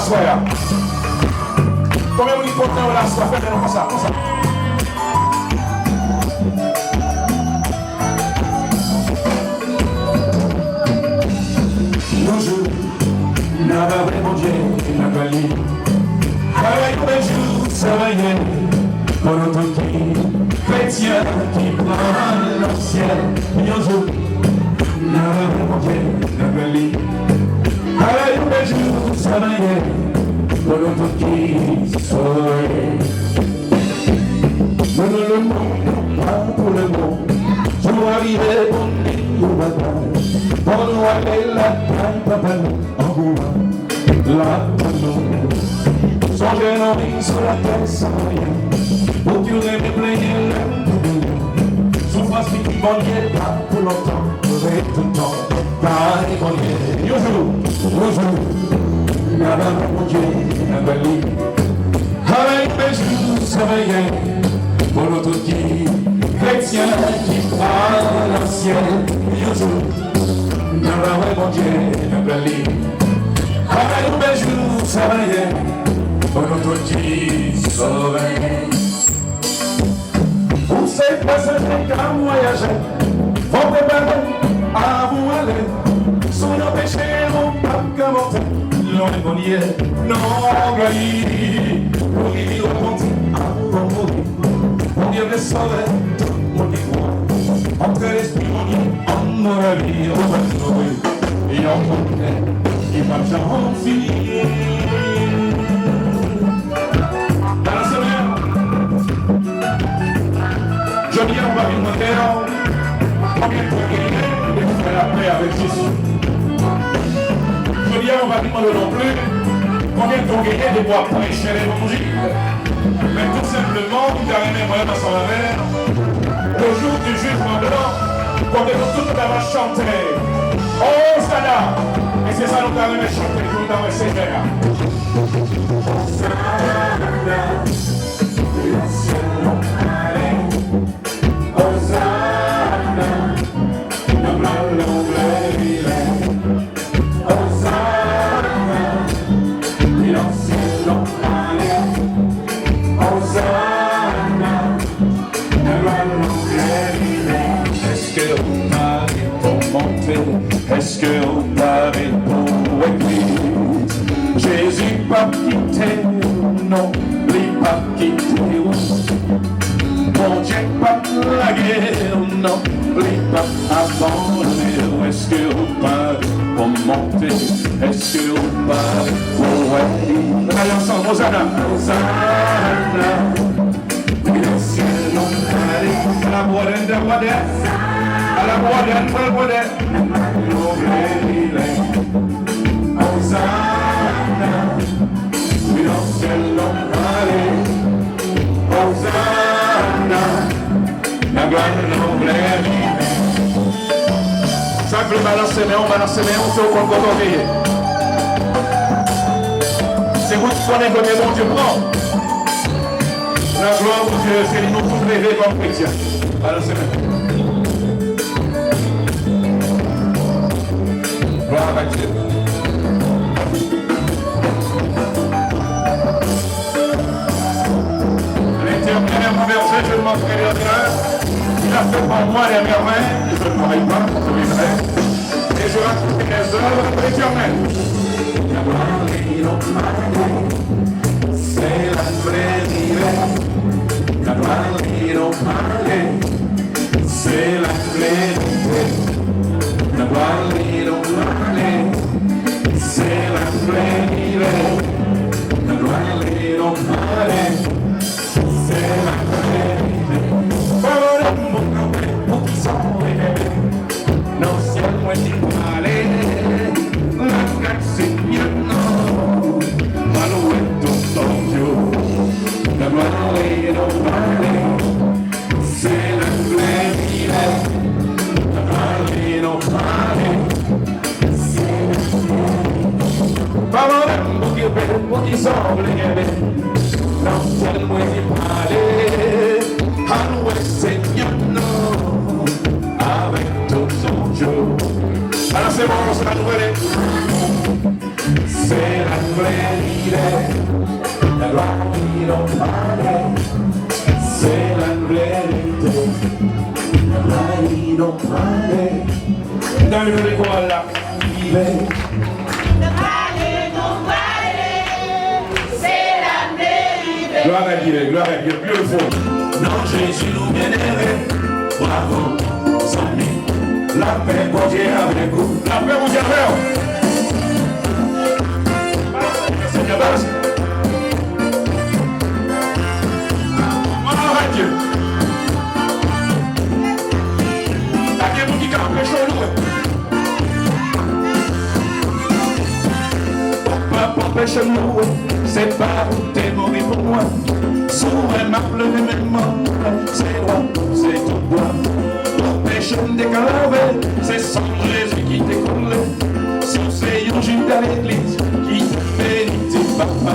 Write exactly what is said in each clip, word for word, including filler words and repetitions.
Aswè a. Konbyen moun ki kontan yo la aswè, fè men nou konsa, konsa. Yon jou, n a va wè Bondye nan glwa li. Paran yo bèl jou sa va ye. Pou nou tout ki kretyen ki pral nan syèl. Yon jou, n a va wè Bondye nan glwa li. Paran yo bèl jou sa va ye. Pou nou tout ki sove. Non, non, le monde, pas pour le monde. Jou a rive pou n di nou babay. Pou nou ale lakay Papa nou an gouman. L ap tann nou. Sonje nou vin sou latè san anyen. Ou ki renmen plenyen lè m te benyen. Soufrans pitit Bondye pa pou lontan. Ret toutan. Kay Bondye. Yon jou, yon jou, n a va wè Bondye nan glwa li. Kay bèl jou sa va ye. Pou nou tout ki kretyen ki pral nan syèl. Yon jou, n a va wè Bondye nan glwa li. Kay bèl jou sa va ye. Pou nou tout ki sove. Ou se pasaje k ap vwayaje, fò w prepare avan w ale. Si w nan peche, ou p ap ka monte lwen Bondye. Non, glwa li, pou li vin repanti avan w mouri. Bondye vle sove tout moun ki kwè. Antre lespri Bondye ann nou lavi, ou va sove. Yon konnen ki p ap janm fini. Balanse men w. Jodi a, mwen pa vin mande w konbyen tan w genyen depi w fè lapè avèk Jezi. Jodi a, mwen pa vin mande w non plis konbyen tan w genyen depi w ap preche levanjil. Men tou senpleman, m ta renmen mwen menm ansanm avè w, le jour du jugement blanc, kote nou tout ta va chante Osana! E se sa nou ta renmen chante pou nou ta wè Senyè a. Osana, nan syèl nou ale. Osana, nan glwa nou vle rive. Osana, nan syèl nou ale. Osana, nan glwa nou vle rive. Èske ou pare pou monte? Èske ou pare pou wè Kris? Jezi p ap kite w, non, li p ap kite w. Bondye p ap lage w, non, li p ap abandone w. Èske ou pare pou monte? Èske ou pare pou wè li? Ann ale ansanm, Osana! Osana! Nan syèl nou ale. Ala bwòdè, n pral bwòdè. Ala bwòdè, n pral bwòdè. Nou vle rive. Osana. Wi, nan syèl nou ale. Osana. Nan glwa nou vle rive. Sa k vle balanse men w, balanse men w, se w konn kote w te ye. Se ou ki konnen kote Bondye pran w. Nan glwa Bondye, se li nou tout reve kòm kretyen. Balanse men. Glwa a Dye. L'Éternel est mon berger, je ne manquerai de rien. Il a fait pour moi des merveilles, je ne mourrai pas, je vivrai. Et je raconterai les œuvres de l'Éternel. Se la m vle rive. Nan glwa li nou prale. Se la m vle rive. Nan glwa li nou prale. Se la m vle rive. Nan glwa li nou prale. Se la m vle rive. Pawòl mwen kanpe, poukisa w vle kenbe? Nan syèl mwen di prale, lakay Senyè nan. Pral wè tout Bondye. Nan glwa li nou prale. Se la m vle rive. Nan glwa li nou prale. Pawòl mwen kanpe, poukisa w vle kenbe? Nan syèl mwen di prale, al wè Senyè nan avèk tout Bondye. Ala se bon, sa nou rele. Se Se la n vle lide, la lwa ki donk pale. Se la n vle lide, la lwa ki donk pale. N a leve kò a la. Rive. Pale nou pale, se la n vle rive. Glwa a Dye, glwa a Dye, beautiful. Nan Jezi nou byenere. Bravo, zanmi. Lapè Bondye avèk ou. Lapè Bondye avè w. Seigneur, bas. Glwa a Dye. Pa gen moun ki ka anpeche w louwe. Papa, pa anpeche m louwe. Se pa ou te mouri pou mwen. Si w wè m ap leve men m anlè, se dwa, se tout dwa. Pa anpeche m deklare, se san Jezi ki te koule. Si w se yon Jida legliz ki te beni, di papa.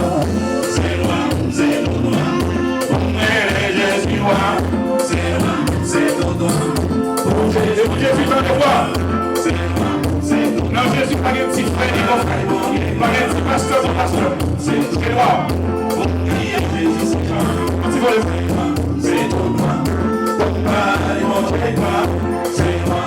Se dwa, se tout dwa. Pou m rele Jezi wa. Se dwa, se tout dwa. Pou Jezi, pou Jezi tande vwa. Se dwa, se tout dwa. Nan Jezi pa gen ti frè ni gran frè. Pa gen ti pastè, gran pastè. Se dwa. Pou m rele Jezi se dwa. Yon ti vole. Se dwa, se tout dwa. Pou m rele Bondye dwa. Se dwa.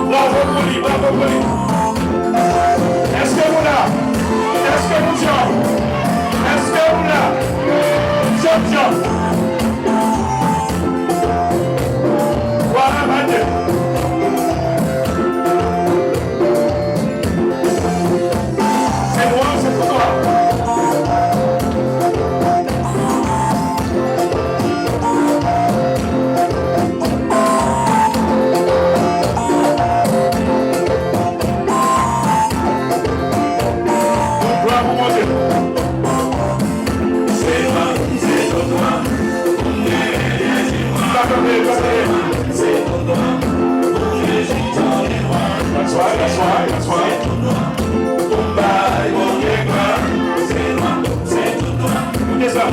Bravo pou li, bravo pou li. Èske nou la? Èske nou djanm? Èske nou la? Djanm, djanm. Glwa a Dye. Se bon, se pou twa. Tout glwa pou Bondye. Se dwa, se tout dwa. Pa kanpe, pa kanpe. That's right, that's right, that's right. Koute sa.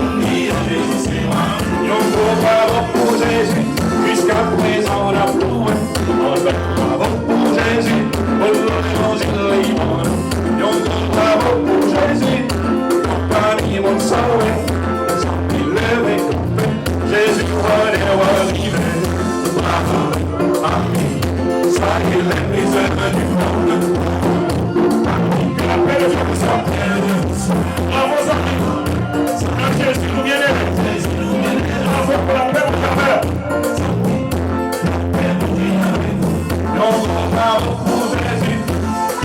Yon gwo bravo pou Jezi, jiskaprezan n ap louwe. Yon bèl bravo pou Jezi, pou levanjil li ban nou. Yon gwo bravo pou Jezi, konpani moun sove. Zanmi leve kanpe, Jezi wa lè wa rive. Bravo, ami, soyez les meilleurs du monde. Ami, que la paix de Dieu vous soit. Bravo, zanmi. Nan Jezi nou byeneme. Bravo pou lapè Bondye avè w. Yon bravo pou Jezi,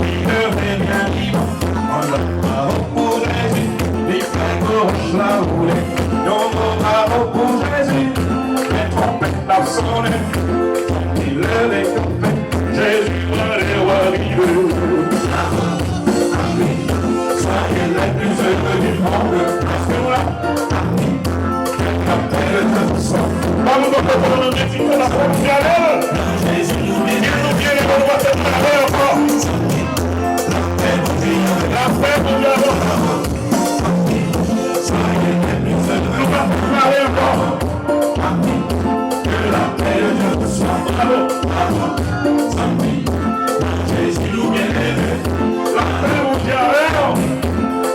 li leve byen vivan. Yon bravo pou Jezi, li fè gwo wòch la woule. Yon bravo pou Jezi, lè twonpèt la sonnen, li leve kanpe. Jezi mande w rive. Bravo, ami, soyez les plus heureux du monde. Èske nou la? Ami, que la paix de Dieu vous soit. Ban nou bon kote nou menm, di konsa pou nou ale. Jezi nou byeneme, nou byeneme, nou pa fè mare ankò. Lapè Bondye avè w. Nou pa fè mare ankò. Ami, que la paix de Dieu vous soit. Bravo. Bravo. Zanmi, nan Jezi nou byeneme. Lapè Bondye avè w.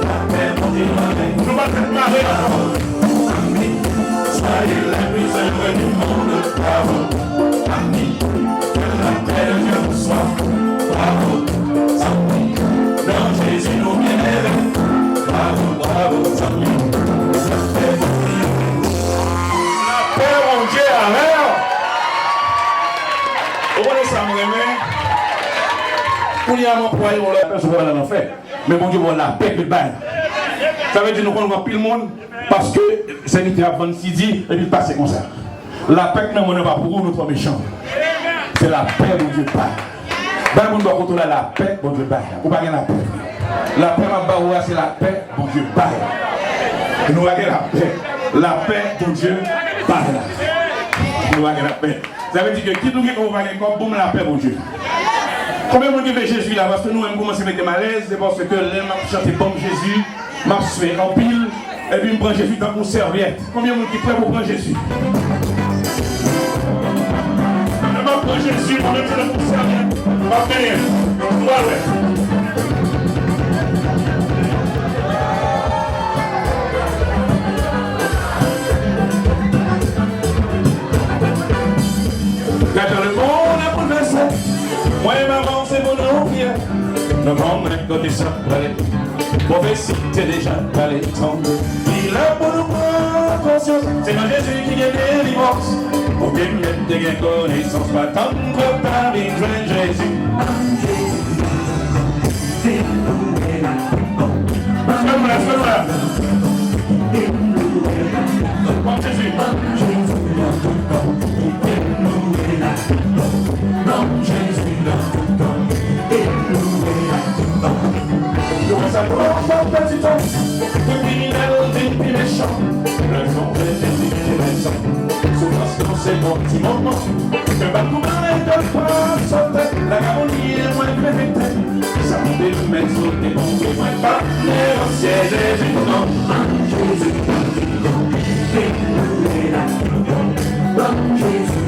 Lapè Bondye avè w. Nou pa fè mare ankò. Ami, soyez les plus heureux du monde. Bravo. Ami, que la paix de Dieu vous soit. Bravo, zanmi. Nan Jezi nou byeneme. Bravo, bravo, zanmi. Lapè Bondye avè w. Ou konnen sa m renmen? Kounye a m anplwaye yon lapè sou pral al anfè. Men Bondye ba w lapè ke l bay la. Sa vle di nou konn wè anpil moun, paske sèvitè ap vann sidi epi l pase konsa. Lapè k nan mwen nan pa pou ou, nou twò mechan. Se lapè Bondye bay. Bay moun bò kote w la lapè Bondye bay la. Ou pa gen lapè. Lapè m ap ba ou a, se lapè Bondye bay la. Nou pa gen lapè. Lapè Bondye bay la. Nou pa gen lapè. Sa vle di ke kit ou gen kòb ou pa gen kòb, bon, lapè Bondye. Konbyen moun ki vle Jezi la? Paske nou menm kòmanse mete m alèz, se paske lè m ap chante Ban m Jezi, m ap swen anpil, epi m pran Jezi tankou sèvyèt. Konbyen moun ki prè pou pran Jezi? Lè m ap pran Jezi, mwen menm se tankou sèvyèt m ap benyen. Nou pral wè. Gade jan lemonn ap boulvèse. Mwen m avanse pou nou priye. Nou konn menm kote sa prale. Pwofesi te deja pale, tande. Li lè pou nou pran konsyans. Se nan Jezi ki gen delivrans. Pou te mèt te gen konesans, pa tann twò ta vin jwenn Jezi. Fè m la, fè m la. Ban m Jezi. Yo wè sa, yo wè sa, pèdi tan. Pou kriminèl vin pi mechan. Rezon, rezon, rezon. Soufrans nou se bon ti moman. Fè bat pou mwen, fè pa sote. Lagabon li ye, mwen vle fete. Sa m te mèt sou te tonbe, mwen pa negosye Jezi non. Ban Jezi, ban Jezi, ban Jezi.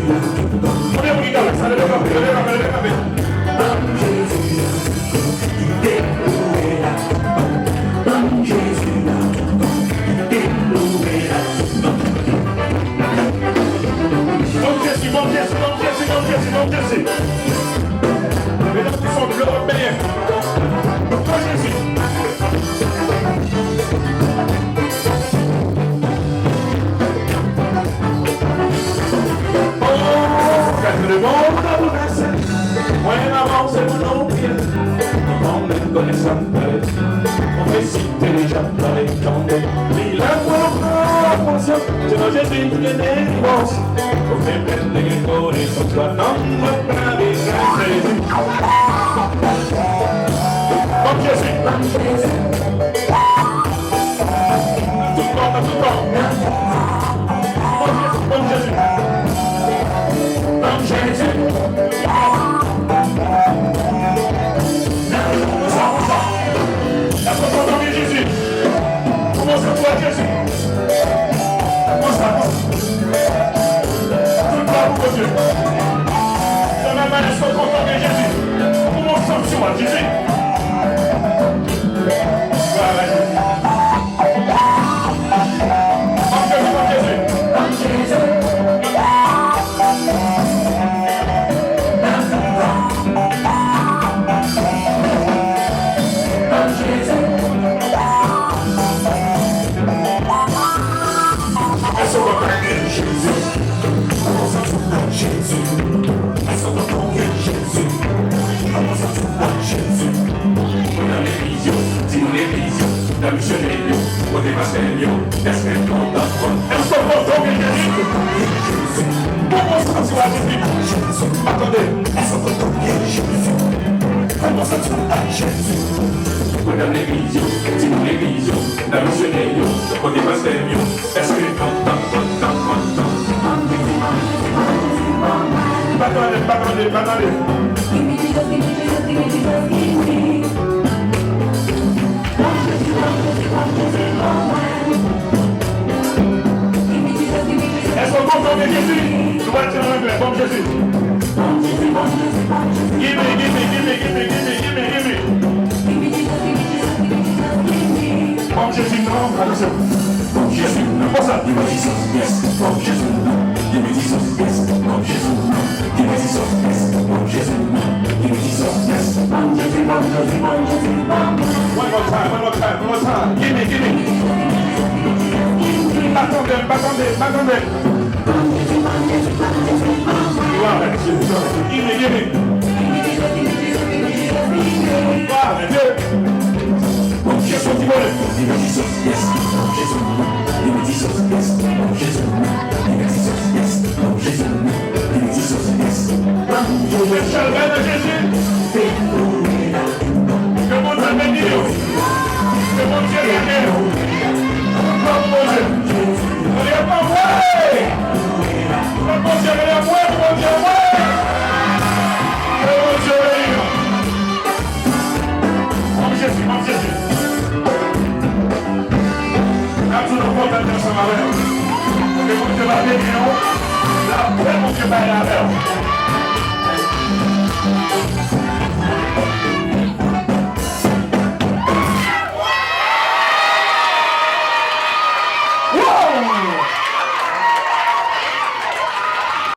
Kote moun ki ka fè sa? Leve kanpe, leve kanpe, leve kanpe. Ban Jezi, ban Jezi, ban Jezi. Ban Jezi, ban Jezi, ban Jezi, ban Jezi, ban Jezi. Medam ki fò dlo w ap benyen. Ban Jezi. Oh, gade lemonn ap boulvèse. Mwen m avanse pou nou priye. Konbyen konnen sa m pale? Pwofesi te deja pale, tande. Li lè pou nou pran konsyans. Se nan Jezi ki gen delivrans. Ou fè pèp te gen konesans, pa tann lòt pa vin jwenn Jezi. Ban m Jezi. Tout kò, tout kò. Ban m Jezi, ban m Jezi. Ban m Jezi. Konsa, konsa. Èske w kontan gen Jezi? Kòmanse pou Jezi. Konsa, konsa. Tout glwa pou Bondye. Sè Mèmè, èske w kontan gen Jezi? Kòmanse pou Jezi. Glwa a Jezi. Ban m Jezi, ban m Jezi. Ban m Jezi. Èske w kontan gen Jezi? Kòman w santi w ak Jezi? Èske w kontan gen Jezi? Kòman w santi w ak Jezi? Mwen nan legliz yo, di moun legliz yo, nan misyonè yo, kote pastè yo, èske w kontan? Èske w kontan gen Jezi? Kòman w santi w ak Jezi? Atande. Èske w kontan gen Jezi? Kòman w santi w ak Jezi? Mwen nan legliz yo, di moun legliz yo, nan misyonè yo, kote pastè yo, èske w kontan? Pa tande, pa tande, pa tande. Èske w kontan gen Jezi? Nou pral di l an anglè. Ban m Jezi. Gimme, gimme, gimme. Ban m Jezi non, atannsyon. Ban m Jezi non. Konsa. Gimme Jesus, yes. Ban m Jezi non. Gimme Jesus, yes. Ban m Jezi non. Gimme Jesus, yes. Ban m Jezi non. Gimme Jesus, yes. Ban m Jezi, ban m Jezi, ban m Jezi, ban m. One more time, one more time, one more time. Gimme, gimme. Pa tande, pa tande, pa tande. Gimme, gimme. Gimme, gimme. Gimme, gimme. Jezi. Ke Bondye beni w. Ke Bondye beni w. Glwa pou Bondye. Bondye pa mwen. Ke Bondye beni w. Ke Bondye beni w. Bondye di. N ap di nou kontan ansanm avè nou. Ke Bondye va beni nou. Lapè Bondye bay avè w.